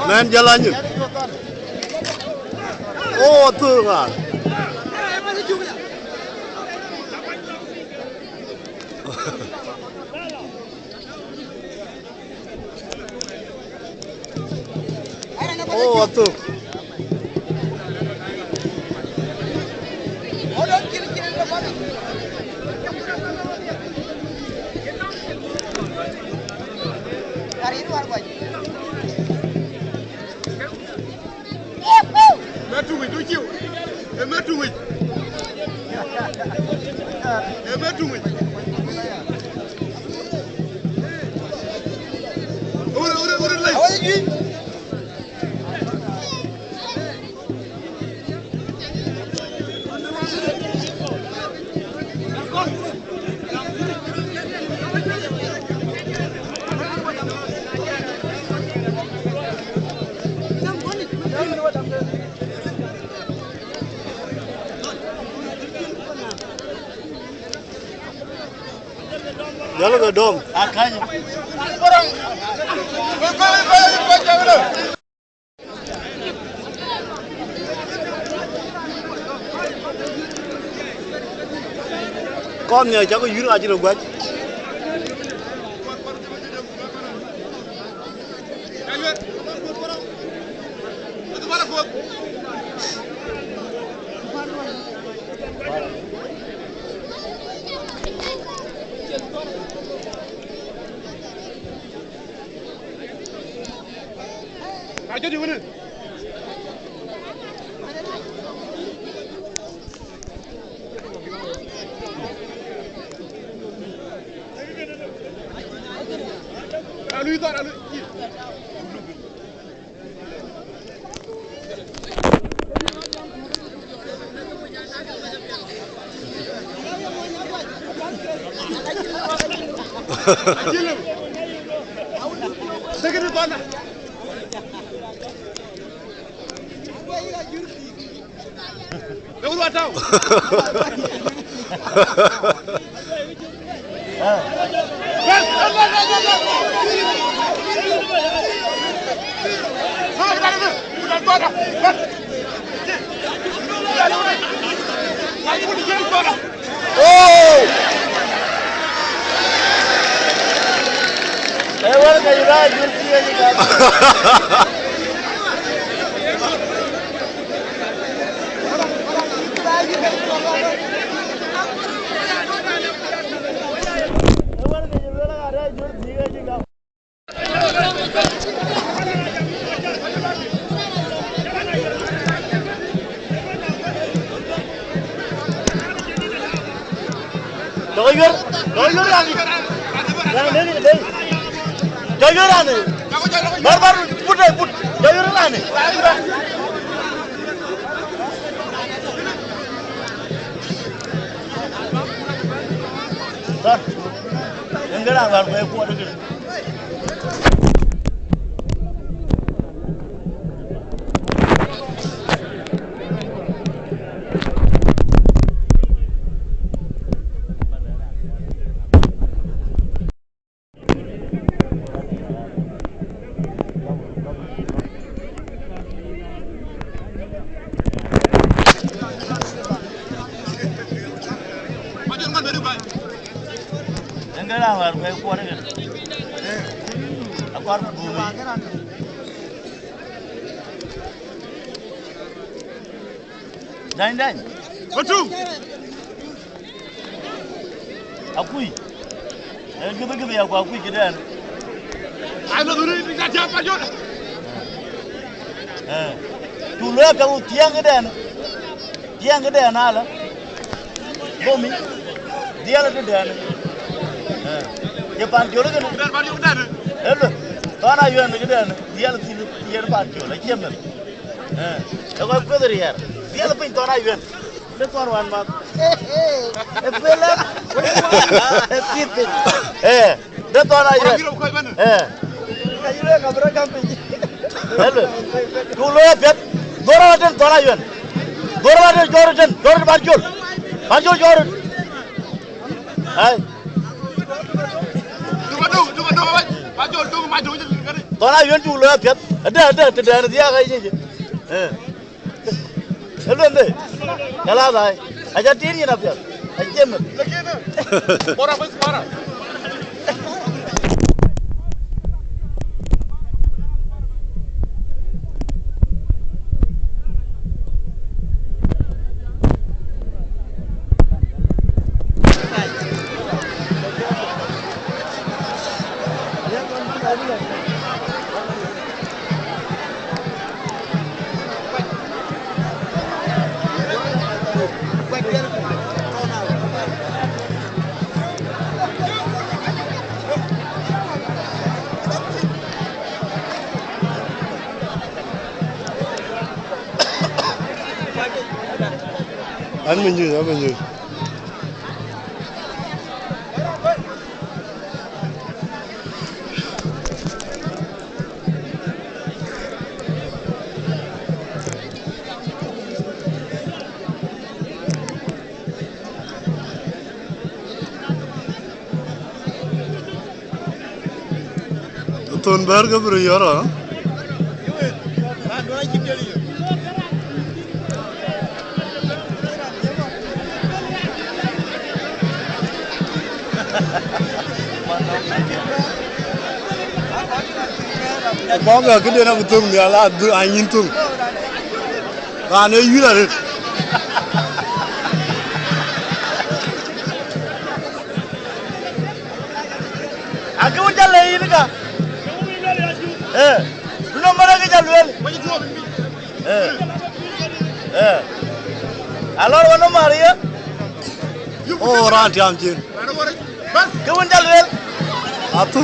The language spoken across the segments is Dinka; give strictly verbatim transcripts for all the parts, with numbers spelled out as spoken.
Mɛn jɔl anyïn. O, athöör ŋa? O, athök. Mɛt tuŋic, du ciu. Ee mɛt tuŋic. Ee mɛt tuŋic. Ure, ure, ure, lei. Jalo ke dom. Akany. Kɔn nhial cak yur acï röt guäc. Oh! Ee wɛ̈t ke Uganda jur thiëëc ë gam. Ee wɛ̈t ke Uganda jur thiëëc ë gam. Jɔkë yuër, jɔkë yuër rani. Rani, rani, rani. Jɔkë yuër rani. Bar, bar, put, put. Jɔkë yuër rani. Bar. Ëŋ, raan wäär kuɛ̈i kuɔɔt ëkë. Ëŋ, raan wäär kuɛ̈i kuɔɔt ëkë. Akɔɔr bï guum yic. Dany, dany. Batu. Akui. Eh, gidhi, gidhi ya ku akui kiden. Ai, na duri, ni ka tiap pa jot. Eh. Tu lo ka u tiang kiden. Tiang kiden ala. Bomi. Dial kiden. Eh. Ye pan jolo kiden. Kiden pan jolo kiden. Hello. Tona yuen kiden. Dial tin yer pan jolo. Chemel. Eh, e kɔc kueth riɛɛr. Riɛl piny thɔn ayuen. De thɔn wan math. E pelë. E pith piny. Eh, de thɔn ayuen. Eh. Ka yï lëk abï rɔt gam piny. Hello. Du lo ya piɛth. Dhor ala den thɔn ayuen. Dhor ala den jɔr den. Jɔr ban jol. Ban jol jɔr. Ai. Thɔn ayuen du lo ya piɛth. Ada, ada, te dɛn dhiaak ayic. Eh. E luende. Kala dhai. Aja tin yin apiɛth. Acie meth. Bora bes bora. An manyuc, an manyuc. Thon bɛ̈ɛ̈r ke bï röt yɔ̈rɔ. Bɔ̈ ke këden abï thöŋ nhial, adhu-, anyin thöŋ. Raan ee yuil arëët. Akë wun ca lɛ̈k yïn ka. Eh, du nɔm mɛn akë ca lueel. Eh. Eh. Alɔr wën nɔm Maria. Oh, raan tiam cin. Kë wun ca lueel. Athu.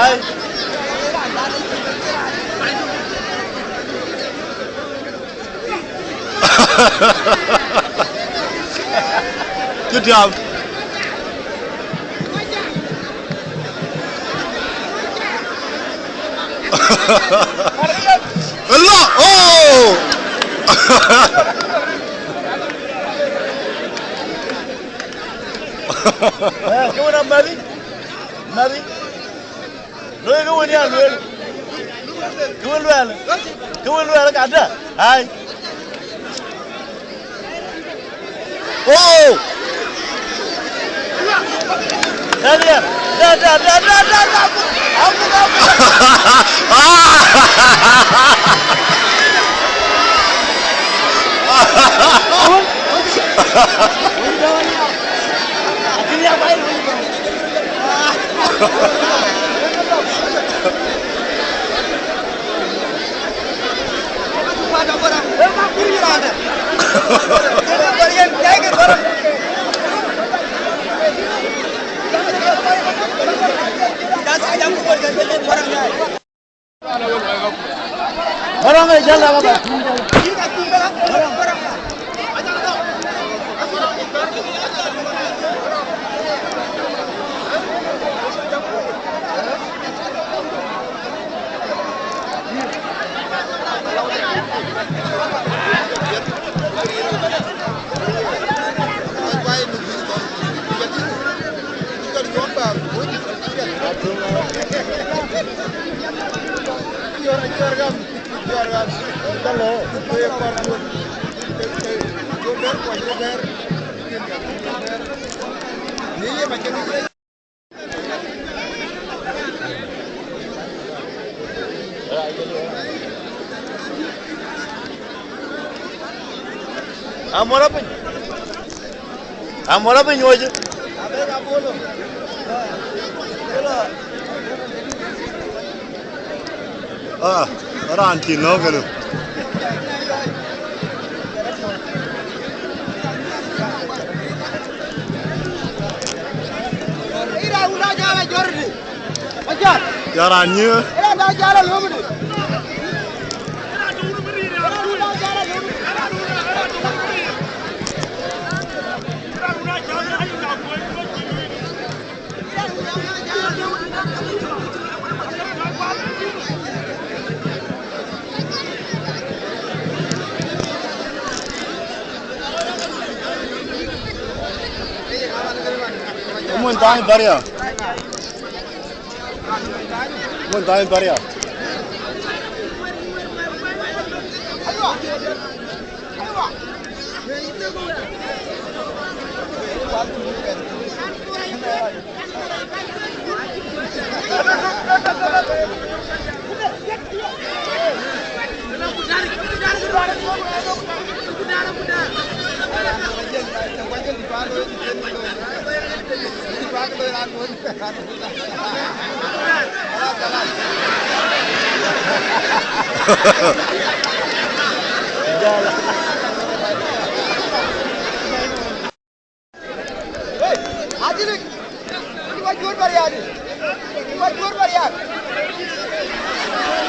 Ai. Cï tiam. Ëlɔ, oh! Eh, kë wën amääth, määth. Loi kë wën ya lueel. Kë wën lueel. Kë wën lueel ka dë. Ai. Oh! Daniel. Da, da, da, da, da, da. Abu, abu. Barang, eh, jal la ba. Amor apiny. Amor apiny wocë. Ah, raan cï nɔ̈k kënë. Ya raan nyï. Mun tany baria. Mun tany baria.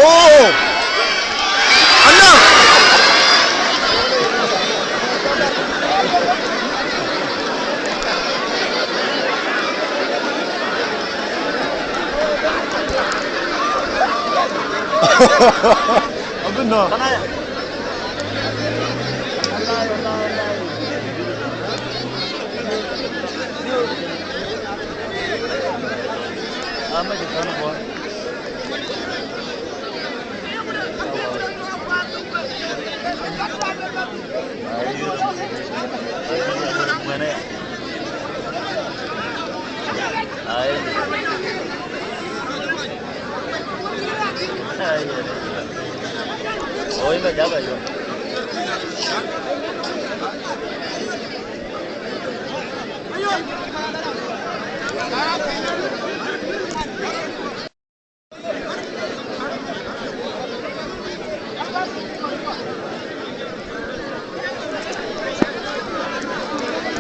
Oh! Ana! Abin no.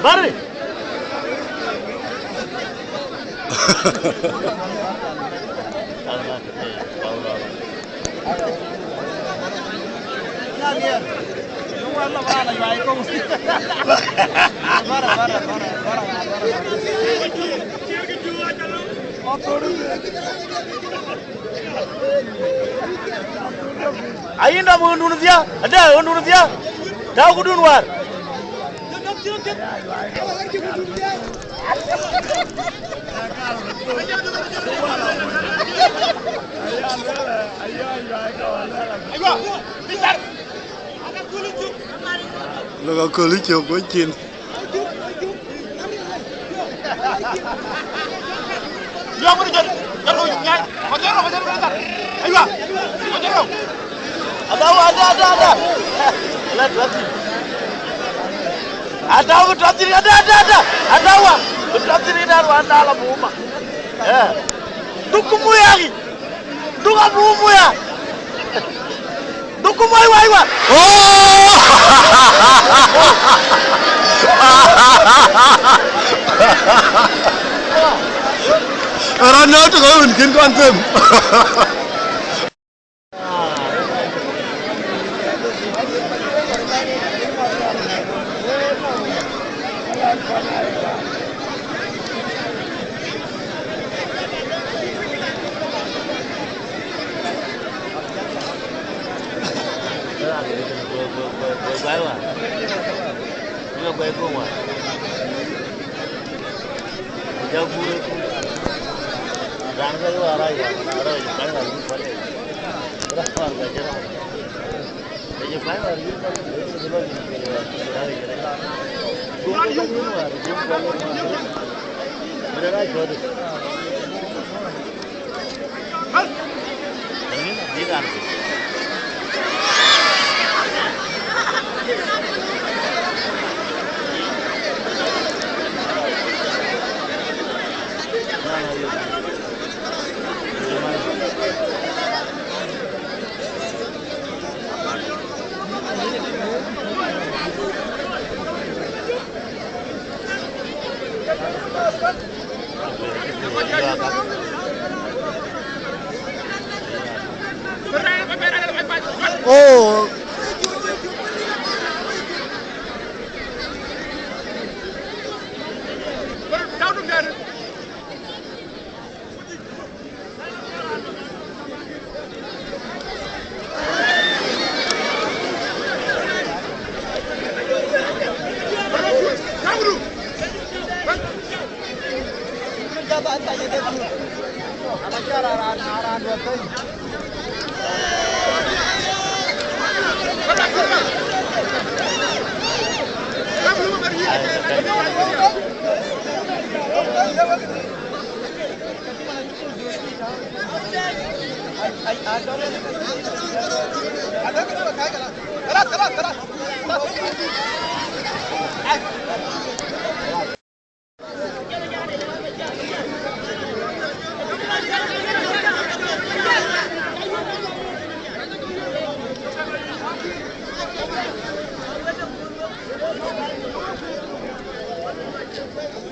Bari. Ayïn dɔm ɣöndun thiä, adɛ ɣöndun thiä, tääu këdun wäär. Lëk aköl ë cök wec cin. Yɔ̈ɔ̈k wën jɔt, jɔt wec nyaai. Majɔr, majɔr, majɔr. Aywa, majɔr. Ada wa, ada, ada, ada. La tuathi. Ada wa tuathi, ada, ada, ada. Ada wa. Tuathi ni dar wa, ada la buma. Eh. Duku muya ki. Duku abu muya. Duku mai wai wa. Oh! Raan nɔ̈k tök awën kën kɔn them. Oh.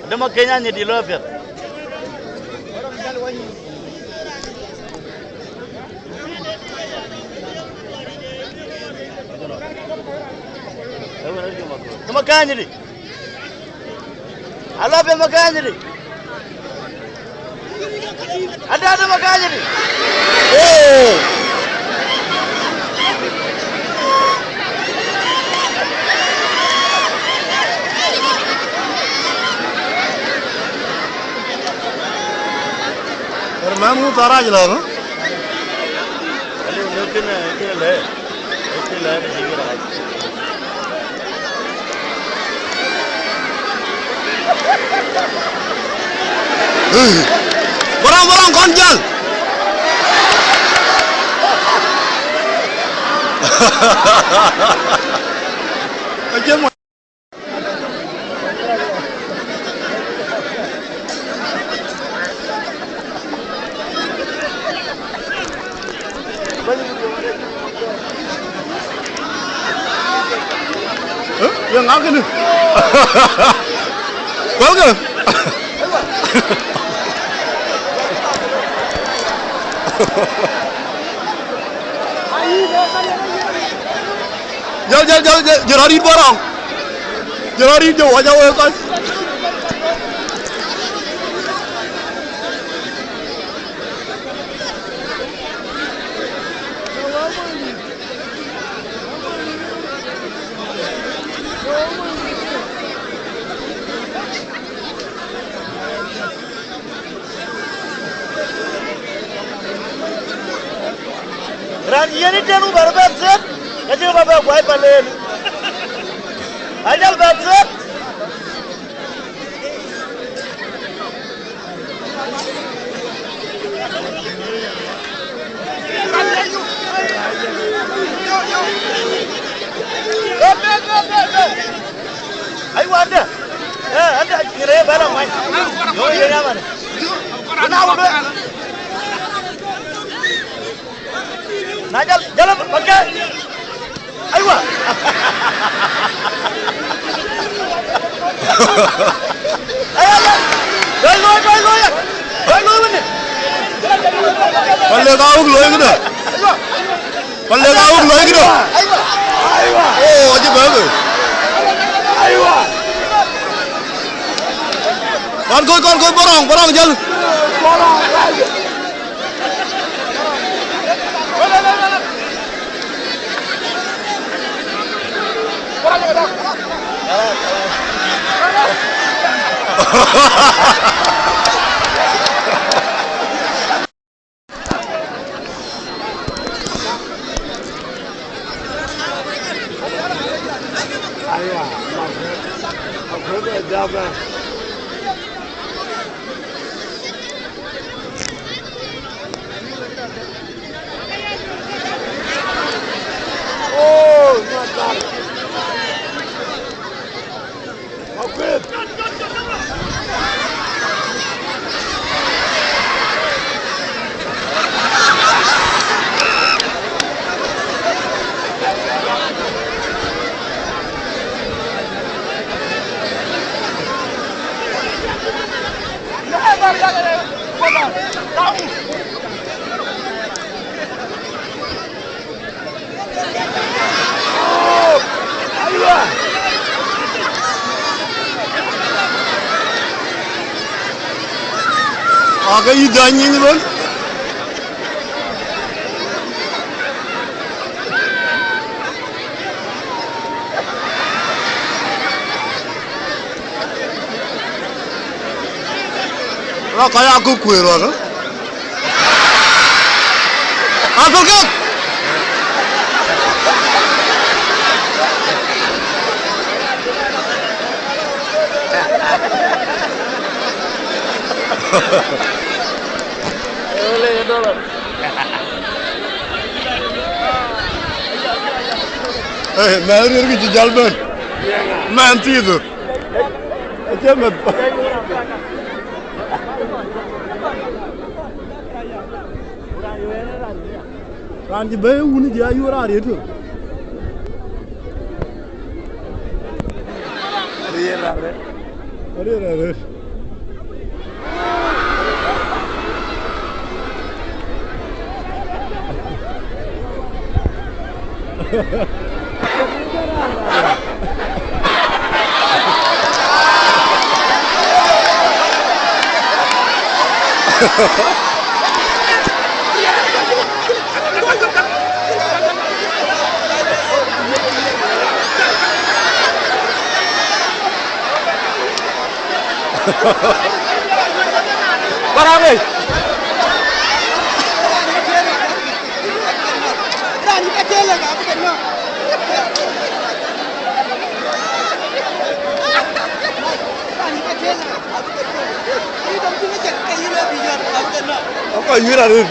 Dema Kenya ni di lo piɛth. Dema Kenya ni di. Ala be makanyidi. Ada ada makanyidi. Oh. Mamu taraj la, no? Alu, no, kena, kena le. Barang, barang, kɔn jäl. Aje mo. Eh, ye ŋa kënë? Kuɛlkë. Jäl, jäl, jäl, jäl, jɔl arït bɔ̈ rɔŋ. Jɔl arït jɔ wä ja wek kɔc. Raan yen ë tɛ̈n wä bä bɛ thiëëk, ka cï bä bɛ guai pa leen. Ajal bɛ thiëëk. Ai, wanda. Eh, anda kire bala mai. Yo, ye na mana. Kuna wanda. Na jal, jal, pakai. Aywa. Ay, ay, ay. Doi looi, doi looi, doi looi wënë. Palle ka wuk looi këdë? Aywa. Palle ka wuk looi këdë? Aywa. Aywa. Oh, aje bebe. Aywa. Kɔn kɔc, kɔn kɔc, bɔrɔŋ, bɔrɔŋ jäl. Ake yï dhany nyin ëbën. Rɔt kɔc aa kɔ̈k kuëër rɔt, ë? Athölkek! Ëë, mɛnh riɛ̈r kë cï jäl bɛ̈n. Mɛnh thiëëth. Acie meth. Raan cï bɛ̈ɛ̈i wun jë ayuɔ̈r arëët tök. Arëët arëët. Arëët arëët. Barabei. Akɔc wïïr arëët.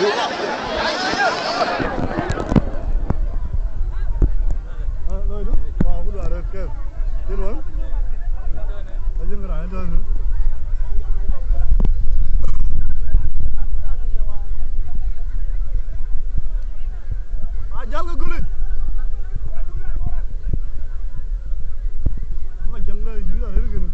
Ajal ke gulit. Ma jang la yu la rel gin.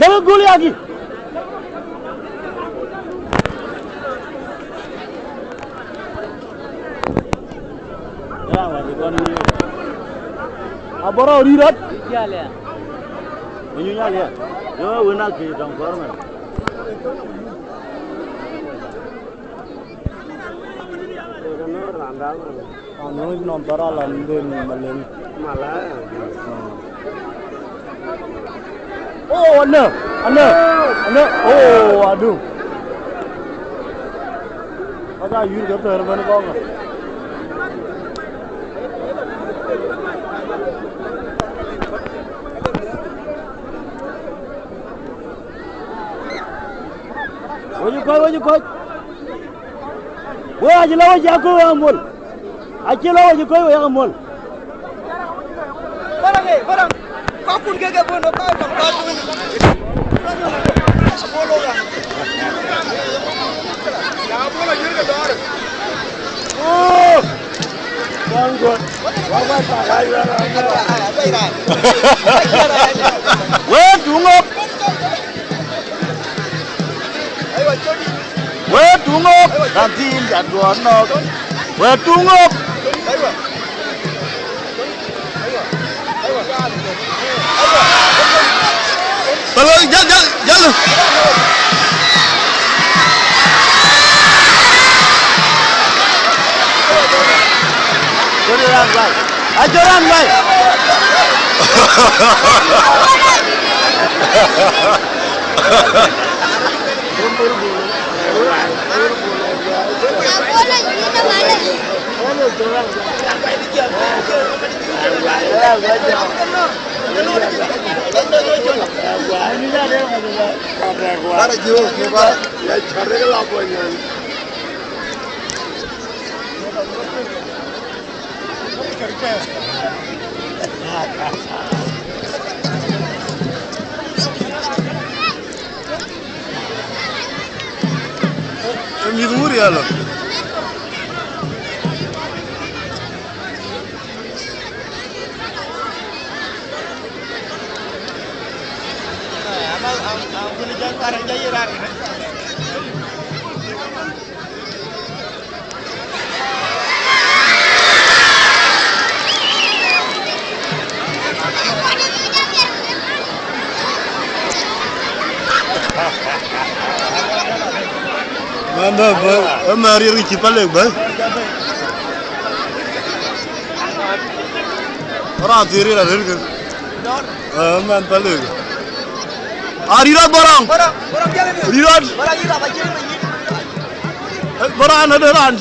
Dëkë gul yaki. Ya, Abɔrɔ rïïr rɔt. Wënyuny aliɛt. Yo, wën a kë tɔŋ kɔɔr mɛn. Anu nɔn thar ala nden malen. Malaya. Oh, anö, anö, anö. Oh, adu. Aka yur ke thɛɛr bɛ̈n kɔ̈k. Wec kɔc, wec kɔc. Wek acï lɔ wec ya kɔc wek amol. Acï lɔ wec kɔc wek amol. Baraŋ, eh, baraŋ. Kakun keke bun, kakun, kakun. Apolo ya. Ya apolo yirke dɔɔr. Oh! Thank God. Wek tuŋ ɣɔ̈k. Wek tuŋ ɣɔ̈k. Raan thiin ca duɔ̈ɔ̈r nɔ̈k. Wek tuŋ ɣɔ̈k. Palo, jal, jal, jal. Jɔl raan guai. A jɔl raan guai. Mïth ŋur ya lɔ. Manda bä, ë mɛ̈r riɛl kï cï Palek bä. Raan thiëër riɛl arëër kë. Ë mɛn Palek. A rïïr rɔt bɔrɔŋ. Rïïr rɔt. Bɔrɔŋ, bɔrɔŋ, bɔrɔŋ, bɔrɔŋ, bɔrɔŋ, bɔrɔŋ, bɔrɔŋ, bɔrɔŋ,